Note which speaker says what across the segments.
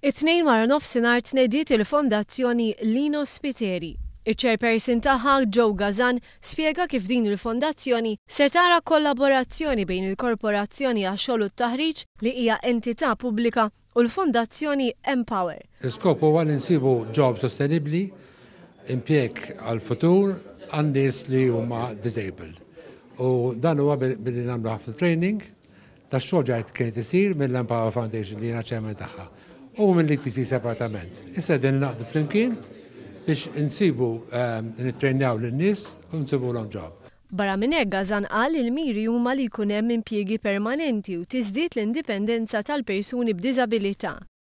Speaker 1: It-Tnejn wara nofsinhar tnediet il-Fondazzjoni Lino Spiteri. Iċ-chairperson tagħha, Joe Gazan, spjega kif din il-fondazzjoni se tara kollaborazzjoni bejn il-Korporazzjoni għax-Xogħol u t-Taħriġ li hija entità pubblika u l-Fondazzjoni Empower.
Speaker 2: L-iskop huwa li nsibu job sostenibbli, impjieg għall-futur għan-nies li huma disabled. U dan huwa billi nagħmlu ħafna training. Dax-xogħol ġa kien qed isir mill-Empower Foundation li jiena chairman tagħha u mill-ETC separatament. Issa qegħdin ningħaqdu flimkien biex insibu nittrejnjaw lin-nies u nsibulhom job.
Speaker 1: Barra minn hekk Gazan qal li l-miri huma li jkun hemm impjiegi permanenti u tiżdied l-indipendenza tal-persuni b'diżabilità.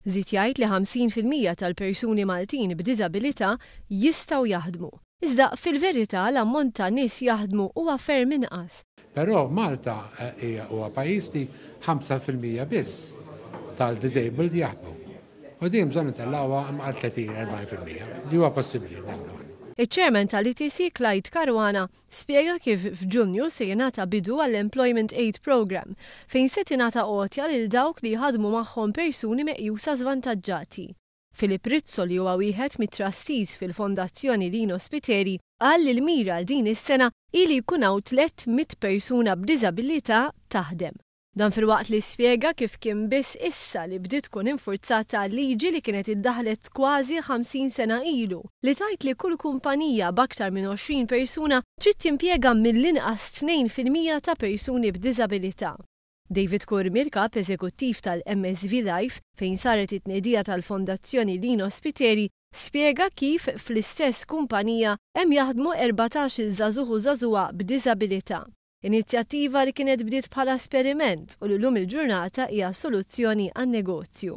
Speaker 1: Żied jgħid li 50% tal-persuni Maltin b'diżabilità jistgħu jaħdmu. Iżda fil-verità l-ammont ta' nies jaħdmu huwa ferm inqas.
Speaker 2: Però Malta hija huwa pajjiż li 5% biss tal-disabled jaħdmu. U din bżonn intellgħuha imqar 30, 40% li huwa possibbli nemmnu aħna.
Speaker 1: Iċ-Chairman tal-ETC Clyde Caruana Spjega kif f'Ġunju se jingħata bidu għall-Employment Aid Programme, fejn se tingħata għotja lil dawk li jħaddmu magħhom persuni meqjusa żvantaġġati. Philip Rizzo li huwa wieħed mit-trustees fil-Fondazzjoni Lino Spiteri qal li l-mira għal din is-sena hi li jkun hawn 300 persuna b'diżabilità taħdem. Dan filwaqt li spjega kif kien biss issa li bdiet tkun infurzata liġi li kienet iddaħħlet kważi 50 sena ilu, li tgħid li kull kumpanija b'aktar minn 20 persuna trid timpjega mill-inqas 2% ta' persuni b'diżabilità. David Curmi, l-Kap Eżekuttiv tal-MSV Life, fejn saret it-tnedija tal-Fondazzjoni Lino Spiteri, spjega kif fl-istess kumpanija hemm jaħdmu 14-il żagħżugħ u żagħżugħa b'diżabilità. Inizjattiva li kienet bdiet bħala esperiment u li llum il-ġurnata hija soluzzjoni għan-negozju.